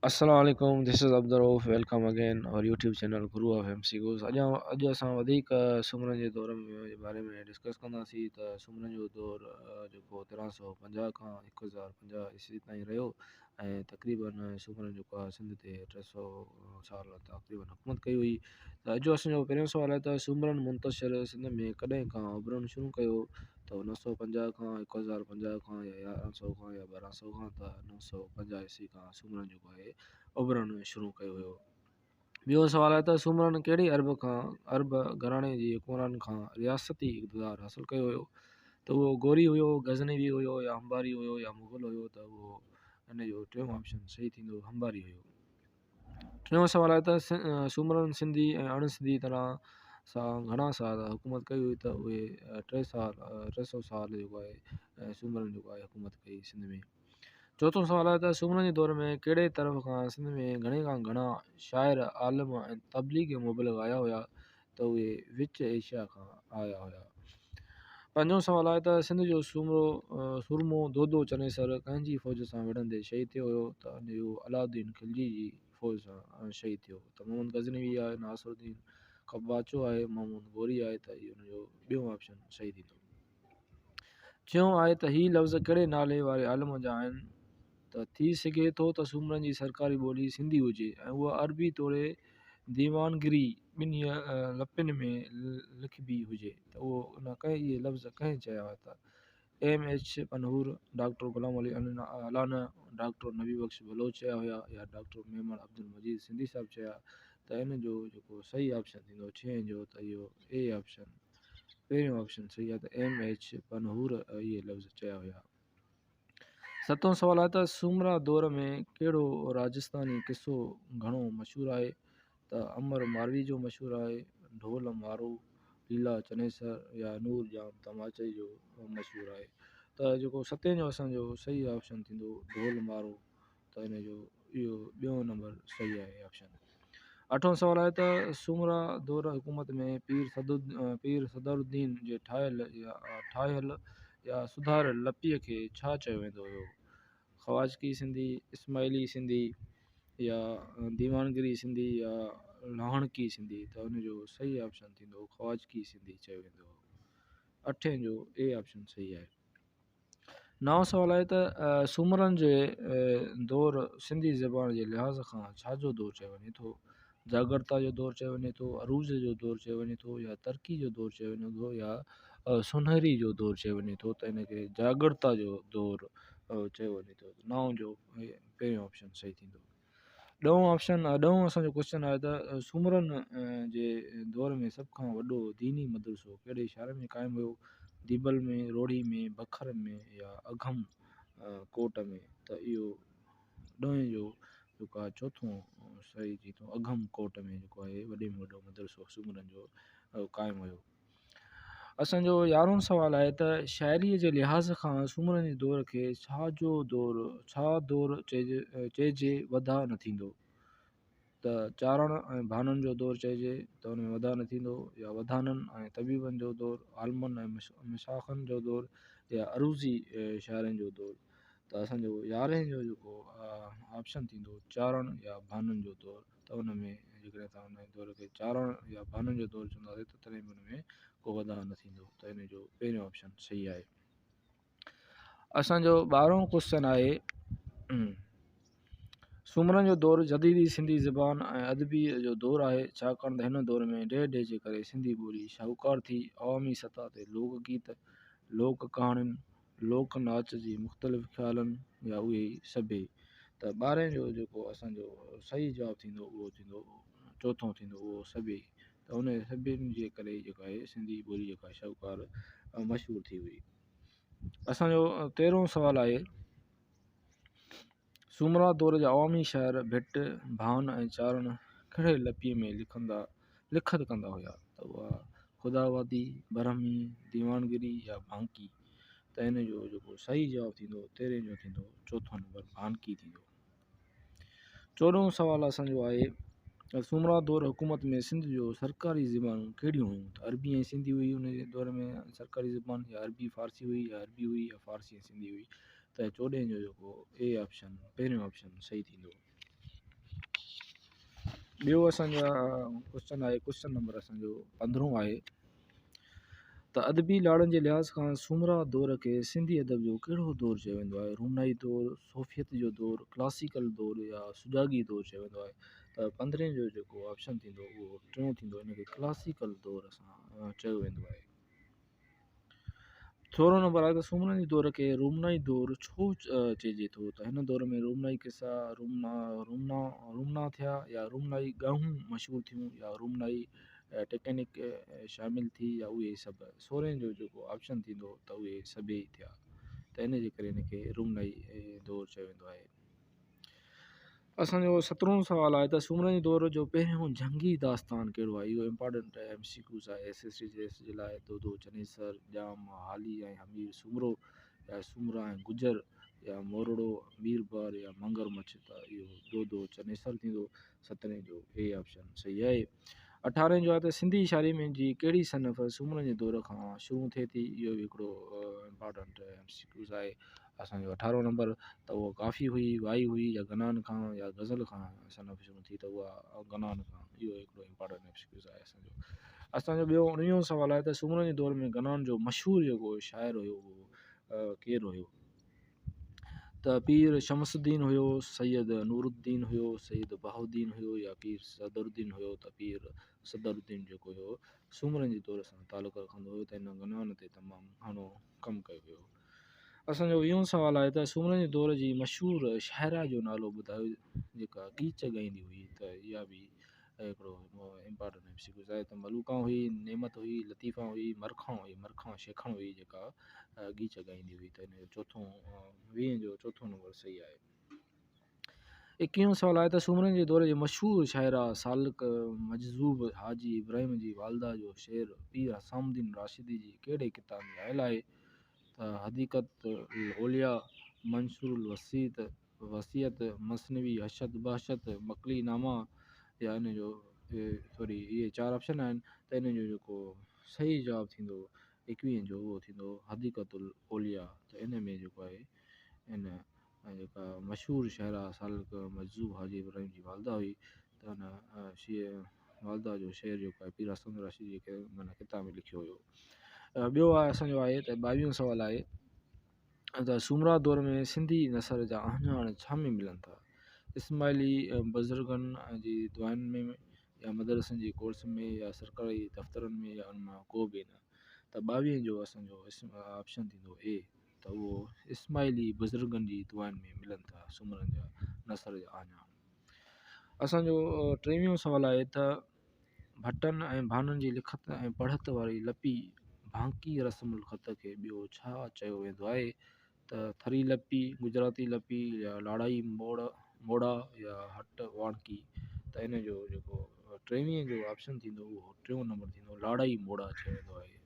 السلام عليڪم this is Abdul Rauf welcome again our YouTube channel Guru of M C Qs اڄ اڄ اسان وڌيڪ سومرن جي دور جي باري ۾ ڊسڪس ڪنداسين ته سومرن جو دور جيڪو 1350 کان 1050 عيسوي تائين رهيو ۽ تقريبن سومرن جيڪو آهي سنڌ تي 300 سال تقريبن حڪومت ڪئي هئي ته اڄ جو اسان جو پهريون سوال آهي ته سومرن منتشر سنڌ ۾ ڪڏهن کان اڀرڻ شروع ڪيو ته 950 کان 1050 کان يا 1100 کان يا 1200 کان ته 950 عيسوي کان سومرن جيڪو آهي اڀرڻ شروع ڪيو هيو. ٻيو سوال آهي ته سومرن ڪهڙي عرب کان عرب گهراڻي جي حڪمرانن کان رياستي اقتدار حاصل ڪيو هيو ته اهو غوري هيو، غزنوي هيو يا هنباري هيو يا مغل هيو ته اهو ان جو ٽيون آپشن صحيح ٿيندو هنباري هيو. ٽيون سوال آهي ته سومرن سنڌي ۽ اڻ سنڌي طرح سان گهڻا سال حڪومت ڪئي هئي ته اهي ٽي سال 300 سال جيڪو آهي سومرن جيڪو آهي حڪومت ڪئي سنڌ ۾. چوٿون سوال آهي ته سومرن جي دور ۾ ڪهڙي طرف کان سنڌ ۾ گهڻي کان گهڻا شاعر، عالم ۽ تبليغي مبلغ آيا هيا ته اهي وچ ايشيا کان آيا هيا. پنجون سوال آهي ته سنڌ جو سومرو سورمو دودو چنيسر ڪنهن جي فوج سان وڙهندي شهيد ٿيو هيو ته اهو علاؤالدين خلجي جي فوج سان شهيد ٿيو ته محمد غزنوي آهي، ناصر الدين قباچو آهي، محمود غوري آهي ته اهو ان جو ٻيون آپشن صحيح ٿيندو. ڇهون آهي ته هي لفظ ڪهڙي نالي واري عالم جا آهن ته ٿي سگهي ٿو ته سومرن جي سرڪاري ٻولي سنڌي هجي ۽ اها عربي توڙي ديوانگري ٻنهي لپين ۾ لکبي هجي ته اهو ان ڪنهن اهي لفظ ڪنهن چيا هئا ته M H Panhwar, doctor Ghulam Ali Allana, doctor Nabi Bakhsh Baloch چيا هيا يا ڊاڪٽر ميمڻ عبدالمجيد سنڌي صاحب چيا ته ان جو جيڪو صحيح آپشن ٿيندو ڇهين جو ته اهو اي آپشن پهريون آپشن صحيح آهي ته ايم ايڇ پنهور اهي لفظ چيا هيا. ستون سوال آهي ته سومرا دور ۾ ڪهڙو راجستاني قصو گهڻو مشهور آهي ته امر ماروي جو مشهور آهي، ڍول مارو، ليلا چنيسر يا نور ڄام تماچي جو مشهور آهي ته جيڪو ستين جو اسان جو صحيح آپشن ٿيندو ڍول مارو ته ان جو اهو ٻيون نمبر صحيح آهي آپشن. اٺون سوال آهي ته سومرا دور حڪومت ۾ پير پير صدرالدين جي ٺاهيل يا ٺاهيل يا سڌاريل لپيء کي ڇا چيو ويندو هيو؟ خواجڪي سنڌي، اسماعيلي سنڌي يا ديوانگري سنڌي يا لاهڻڪي سنڌي ته ان جو صحيح آپشن ٿيندو خواجڪي سنڌي چيو ويندو هو. اٺين جو اي آپشن صحيح آهي. نائون سوال آهي ته سومرن جي دور سنڌي زبان جي لحاظ کان ڇا جو دور چيو وڃي ٿو؟ جاڳرتا جو دور چيو وڃي ٿو، عروج جو دور چيو وڃي ٿو يا ترقي جو دور چيو وڃي ٿو يا سونهري جو دور چيو وڃي ٿو ته ان کي جاڳرتا جو دور چيو وڃي ٿو. نائون جو پهريون آپشن صحيح ٿيندو. ڏهون آپشن ڏهون اسان جو ڪوشچن آهي ته سومرن جي دور ۾ سڀ کان وڏو ديني مدرسو ڪهڙي شهر ۾ قائم هيو؟ ديبل ۾، روهڙي ۾، بکر ۾ يا اگهم ڪوٽ ۾ ته اهو ڏهين جو جيڪو آهي چوٿون صحيح ٿي ٿو اگهم ڪوٽ ۾ جيڪو آهي وڏي ۾ وڏو مدرسو سومرن جو قائم هيو. اسان جو يارهون سوال آهي ته شاعريء جي لحاظ کان سومرن جي دور کي ڇا جو دور ڇا دور چئجي چئجي وڌاء نه ٿيندو ته چارڻ ۽ ڀانن جو دور چئجي ته ان ۾ وڌاء نه ٿيندو يا وڌانن ۽ طبيبن جو دور عالمن ۽ مشائخن جو دور يا عروضي شاعرن جو دور ته اسان جو يارهين جو جيڪو آپشن ٿيندو چارڻ يا ڀانن جو دور ته ان ۾ جيڪڏهن اسان ان دور کي چارڻ يا ڀانن جو دور چونداسين ته تڏهن به ان ۾ ڪو وڌاء نه ٿيندو ته ان جو پهريون آپشن صحيح آهي. اسان جو ٻارهون ڪوشچن آهي سومرن جو دور جديدي سنڌي زبان ۽ ادبي جو دور آهي ڇاڪاڻ ته هن دور ۾ ڊيهه ڊيهه جي ڪري سنڌي ٻولي شاهوڪار ٿي عوامي سطح تي لوڪ گيت لوڪ ڪهاڻين لوڪ ناچ جي مختلف خيالن يا اهي ئي سڀيئي ته ٻارهين جو جيڪو اسان جو صحيح جواب ٿيندو اهو ٿيندو چوٿون ٿيندو اهو سڀيئي ته ان سڀني جي ڪري جيڪا آهي سنڌي ٻولي جيڪا شاهوڪار مشهور ٿي هئي. اسان جو تيرهون سوال آهي سومرا دور جا عوامي شاعر ڀٽ، ڀان ۽ چارڻ ڪهڙي لپيء ۾ لکندا لکت ڪندا هيا ته اها خداوادي، برهمي، ديوانگري يا ڀانڪي ته ان جو جيڪو صحيح جواب ٿيندو تيرهين جو ٿيندو چوٿون نمبر ڀانڪي ٿيندو. چوڏهون سوال اسان جو آهي ته سومرا دور حڪومت ۾ سنڌ جو سرڪاري زبانون ڪهڙيون هيون ته عربي ۽ سنڌي هئي ان جي دور ۾ سرڪاري زبان يا عربي فارسي هئي يا عربي هئي يا فارسي ۽ سنڌي هئي ته چوڏهين جو جيڪو اي آپشن پهريون آپشن صحيح ٿيندو. ٻيو اسان جو ڪوشچن آهي ڪوشچن نمبر اسان جو پندرهون آهي ته ادبي لاڙن جي لحاظ کان سومرا دور کي سنڌي ادب جو ڪهڙو دور چيو ويندو آهي؟ رومنائي دور، صوفيت جو دور، ڪلاسيڪل دور يا سجاڳي دور چيو ويندو آهي ته پندرهين جو جيڪو آپشن ٿيندو اهو ٽيون ٿيندو ان کي ڪلاسيڪل دور اسان چيو ويندو آهي. سورهون نمبر آهي ته سومرن جي دور کي رومنائي دور ڇو چئجي ٿو ته هن دور ۾ رومنائي قصا، رومنا، رومنا، رومنا ٿيا يا رومنائي ڳاهون مشهور ٿيون يا رومنائي ٽيڪنڪ شامل ٿي يا اهي سڀ. سورهين جو جيڪو آپشن ٿيندو ته اهي سڀئي ٿيا ته ان جي ڪري ان کي رومنائي دور چيو ويندو آهي. اسان جو سترهون سوال آهي ته سومرن جي دور جو پهريون جنگي داستان ڪهڙو آهي؟ اهو امپارٽنٽ ايم سي ڪيوز آهي ايس ايس سي جي ايس جي لاء دودو چنيسر، ڄام هالي ۽ حمير سومرو يا سومرا ۽ گجر يا مورڙو ميربحر يا منگر مڇ ته اهو دودو چنيسر ٿيندو. سترهين جو اي آپشن صحيح آهي. اٺارهين جو آهي ته سنڌي شاعري ۾ جي ڪهڙي صنف سومرن جي دور کان شروع ٿئي ٿي؟ اهو به هڪڙو امپارٽنٽ ايم سي ڪيوز آهي اسان جو اٺارهون نمبر ته اها ڪافي هئي، وائي هئي يا گنان کان يا غزل کان صنف شروع ٿي ته اها گنان کان اهو هڪڙو امپارٽنٽ ايم سي ڪيوز آهي اسان جو. اسان جو ٻيو اڻويهون سوال آهي ته سومرن جي دور ۾ گنان جو مشهور جيڪو شاعر هيو اهو ڪير هيو؟ ته پير شمس الدين هيو، سيد نور الدين هيو، سيد بهاء الدين هيو يا پير صدر الدين هيو ته پير صدر الدين جيڪو هيو سومرن جي دور سان تعلق رکندو هيو ته هن گنان تي تمام گهڻو ڪم ڪيو هيو. اسان جو ويهون سوال آهي ته سومرن جي دور جي مشهور شاعره جو نالو ٻڌايو جيڪا ڳيچ ڳائيندي هئي ته اها به هڪڙو امپارٽنٽ ايم سي ڪيوز آهي ته ملوڪان هئي، نعمت هئي، لطيفان هئي، مرکان هئي، مرکان شيخڻ هئي جيڪا ڳيچ ڳائيندي هئي ته ان جو چوٿون ويهين جو چوٿون نمبر صحيح آهي. ايڪيهون سوال آهي ته سومرن جي دور جي مشهور شاعره سالڪ مجذوب حاجي ابراهيم جي والده جو شعر پير حسام الدين راشدي جي ڪهڙي ڪتاب ۾ آيل آهي ته حديقة الاولياء، منشور الوصيت، وصيت، مثنوي حشت بحشت، مڪلي نامه يا ان جو سوري اهي چار آپشن آهن ته ان جو جيڪو صحيح جواب ٿيندو ايڪويهين جو اهو ٿيندو حديقة الاولياء ته ان ۾ جيڪو آهي ان جيڪا مشهور شاعره سالڪ مجذوب حاجي ابراهيم جي والده هئي ته ان والده جو شعر جيڪو آهي پير حسن راشدي جي معنيٰ ڪتاب ۾ لکيو هيو. ٻيو آهي اسان جو آهي ته ٻاويهون سوال آهي ته سومرا دور ۾ سنڌي نثر جا اهڃاڻ ڇا ۾ ملن ٿا؟ اسماعيلي بزرگن جي دعائن ۾ يا مدرسن جي ڪورس ۾ يا سرڪاري دفترن ۾ يا ان مان ڪو به نه ته ٻاويهين جو اسان جو آپشن ٿيندو اي ته اهو اسماعيلي بزرگن جي دعائن ۾ ملن ٿا سومرن جا نثر جا اهڃاڻ. اسان جو ٽيويهون سوال آهي ته ڀٽن ۽ ڀانن جي لکت ۽ پڙهت واري لپي ڀانڪي رسم الخط کي ٻيو ڇا چيو ويندو آهي ته ٿري لپي، گجراتي لپي يا لاڙائي موڙا يا هٽ واڻڪي ته ان جو جيڪو ٽيويهين جو آپشن ٿيندو اهو ٽيون نمبر ٿيندو لاڙائي موڙا چيو ويندو آهي.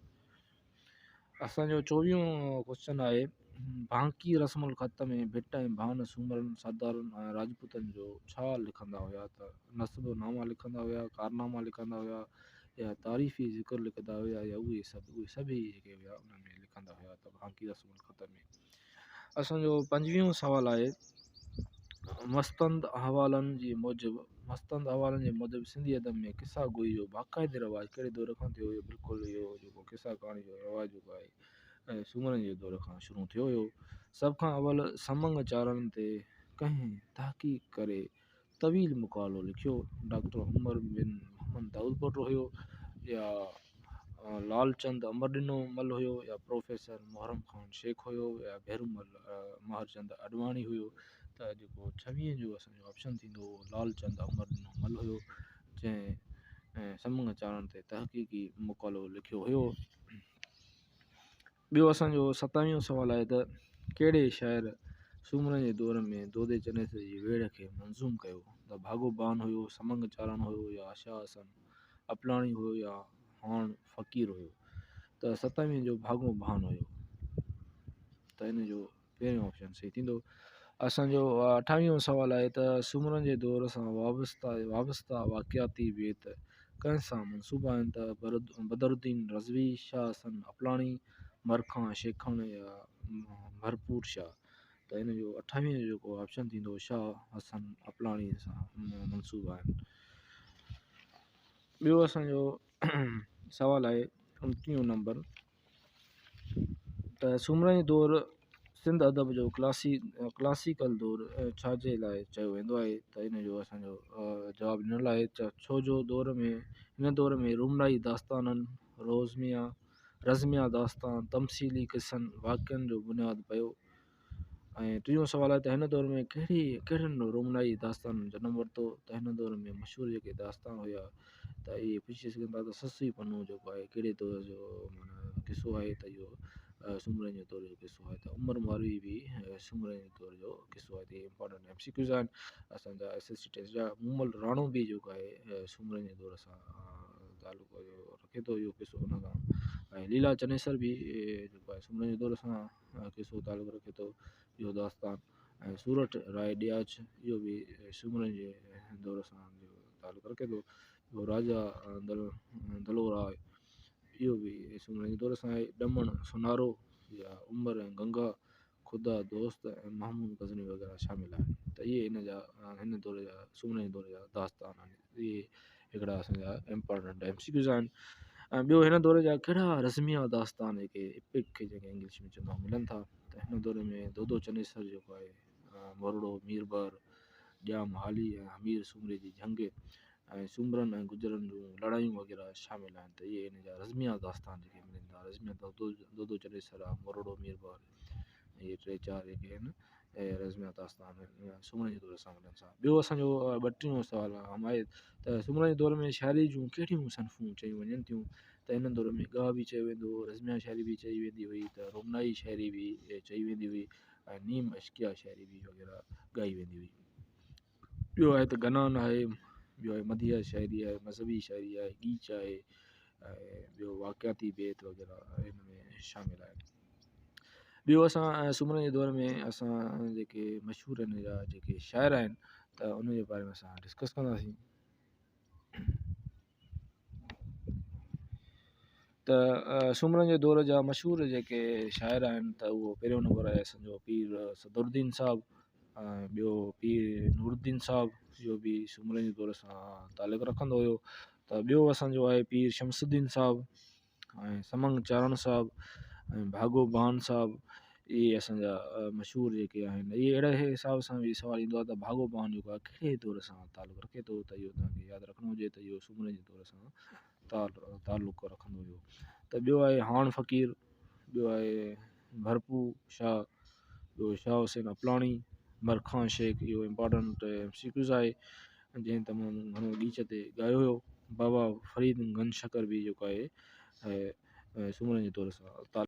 اسان جو چوويهون ڪوشچن آهي ڀانڪي رسم الخط ۾ ڀٽ ۽ ڀان سومرن، سردارن ۽ راجپوتن جو ڇا لکندا هيا ته نسب ناما لکندا هيا، ڪارناما لکندا هيا يا تعريفي ذڪر لکندا هيا يا اهي سڀ اهي سڀئي جيڪي هيا انهن ۾ لکندا هيا ته ڀانڪي رسم الخط ۾. اسان جو پنجويهون سوال آهي مستند احوالن جي موجب مستند احوالن جي موجب سنڌي ادب ۾ قصا گوئي جو باقاعدي رواج ڪهڙي دور کان ٿيو هيو بلڪل اهو جيڪو قصا ڪهاڻي جو رواج جيڪو آهي سومرن جي دور کان شروع ٿيو هيو سڀ کان اول سمنگ چارڻ تي ڪنهن تحقيق ڪري طويل مقالو لکيو. ڊاڪٽر عمر بن محمد دائودپوٽو هيو يا لالچند امرڏنو مل هيو يا پروفيسر محرم خان شيخ هيو يا ڀيرومل مهرچند آڏواڻي هيو ته جيڪو ڇويهين جو اسان جو آپشن ٿيندو اهو لالچند امرڏنو مل هيو جنهن سمنگ چارڻ تي تحقيقي مقالو لکيو هيو. ٻيو اسان جو ستاويهون سوال آهي ته ڪهڙي شاعر سومرن جي دور ۾ دودي چنيسر جي ويڙهه کي منظوم ڪيو؟ ته ڀاڳو بان هيو، سمنگ چارڻ هيو يا شاهه حسن اپلاڻي هيو يا هاڻ فقير هيو؟ ته ستاويهين جو ڀاڳو ڀان هيو ته ان جو پهريون آپشن صحيح ٿيندو. اسان جو اٺاويهون سوال آهي ته سومرن جي دور سان وابسته وابسته واقعاتي بيت ڪنهن سان منسوب آهن ته بدرالدين رضوي، شاهه حسن اپلاڻي، مرکان شيخڻ يا ڀرپور شاهه ته ان جو اٺاويهون جو جيڪو آپشن ٿيندو شاهه حسن اپلاڻي سان منسوب آهن. ٻيو اسان جو سوال آهي 29 نمبر ته سومرن جو دور سنڌ ادب جو ڪلاسيڪل دور ڇا جي لاء چيو ويندو آهي ته ان جو اسان جو جواب ڏنل آهي ته ڇو جو دور ۾ هن دور ۾ رومنائي داستانن، روزميا، رزميا داستان، تمثيلي قصن، واقعن جو بنياد پيو. ۽ ٽيون سوال آهي ته هن دور ۾ ڪهڙي ڪهڙن رومنائي داستانن جنم ورتو ته هن دور ۾ مشهور جيڪي داستان هيا ته اهي پڇي سگهن ٿا ته سسئي پنهون جيڪو آهي ڪهڙي دور جو معنيٰ قصو آهي ته اهو سومرن جي دور جو قصو آهي ته عمر ماروي به سومرن جي دور جو قصو آهي ته اهي امپارٽنٽ ايم سي ڪيوز آهن اسان جا ايس ايس سي ٽيسٽ جا. مومل راڻو به جيڪو آهي سومرن جي دور سان تعلق رکي ٿو اهو قصو ان کان ۽ ليلا چنيسر به جيڪو آهي سومرن جي دور سان قصو تعلق رکي ٿو اهو داستان ۽ سورٺ راء ڏياچ اهو به سومرن جي دور سان تعلق رکي ٿو. ٻيو راجا دلو راء اهو به سومرن جي دور سان آهي. ڏمڻ سونارو يا عمر ۽ گنگا، خدا دوست ۽ محمود غزنوي وغيره شامل آهن ته اهي هن جا هن دور جا سومرن جي دور جا داستان آهن. اهي هڪڙا اسان جا امپارٽنٽ ايم سي ڪيوز آهن. ۽ ٻيو هن دور جا ڪهڙا رزميه داستان جيڪي ايپڪ جيڪي انگلش ۾ چوندا ملن ٿا ته هن دور ۾ دودو چنيسر جيڪو آهي، مورڙو ميربحر، ڄام هالي ۽ همير سومري جي جنگ ۽ سومرن ۽ گجرن جون لڙايون وغيره شامل آهن ته اهي هن جا رزميه داستان جيڪي ملن ٿا. رزميه دودو چنيسر آهي، مورڙو ميربحر، اهي ٽي چار جيڪي آهن اهي رزميه داستان سومرن جي دور سان ملن ٿا. ٻيو اسان جو 32 سوال اهم آهي ته سومرن جي دور ۾ شاعري جون ڪهڙيون صنفون چيون وڃن ٿيون ته هن دور ۾ ڳاهه به چيو ويندو هو، رزميه شاعري به چئي ويندي هئي ته رومنائي شاعري به چئي ويندي هئي ۽ نيم عشقيه شاعري به وغيره ڳائي ويندي هئي. ٻيو آهي ته گنان آهي، ٻيو آهي مدحيه شاعري آهي، مذهبي شاعري آهي، ڳيچ آهي ۽ ٻيو واقعاتي بيت وغيره هن ۾ شامل آهن. ٻيو اسان سومرن جي دور ۾ اسان جيڪي مشهور هن جا جيڪي شاعر آهن ته ان جي باري ۾ اسان ڊسڪس ڪنداسين. ته سومرن جي دور جا مشهور جيڪي شاعر آهن ته اهو پهريون نمبر آهي اسان جو پير صدرالدين صاحب ۽ ٻيو پير نورالدين صاحب اهو به سومرن جي دور سان تعلق رکندو هيو ته ٻيو اسان جو آهي پير شمس الدين صاحب ۽ سمنگ چارڻ صاحب ۽ ڀاڳو ڀان صاحب اهي اسان جا مشهور جيڪي آهن. اهي اهڙي حساب سان به سوال ايندو آهي ته ڀاڳو ڀان جيڪو آهي ڪهڙي دور سان تعلق رکي ٿو ته اهو توهان کي ياد رکڻو هجي ته اهو سومرن جي دور سان تعلق رکندو هيو. ته ٻيو آهي هاڻ فقير، ٻيو آهي ڀرپو شاهه، ٻيو شاهه حسين اپلاڻي، مرکان شيخ اهو امپارٽنٽ ايم سي ڪيوز آهي جنهن تمام گهڻو ڳيچ تي ڳايو هيو. بابا فريد گنج شڪر به جيڪو آهي سومرن جي دور سان تعلق.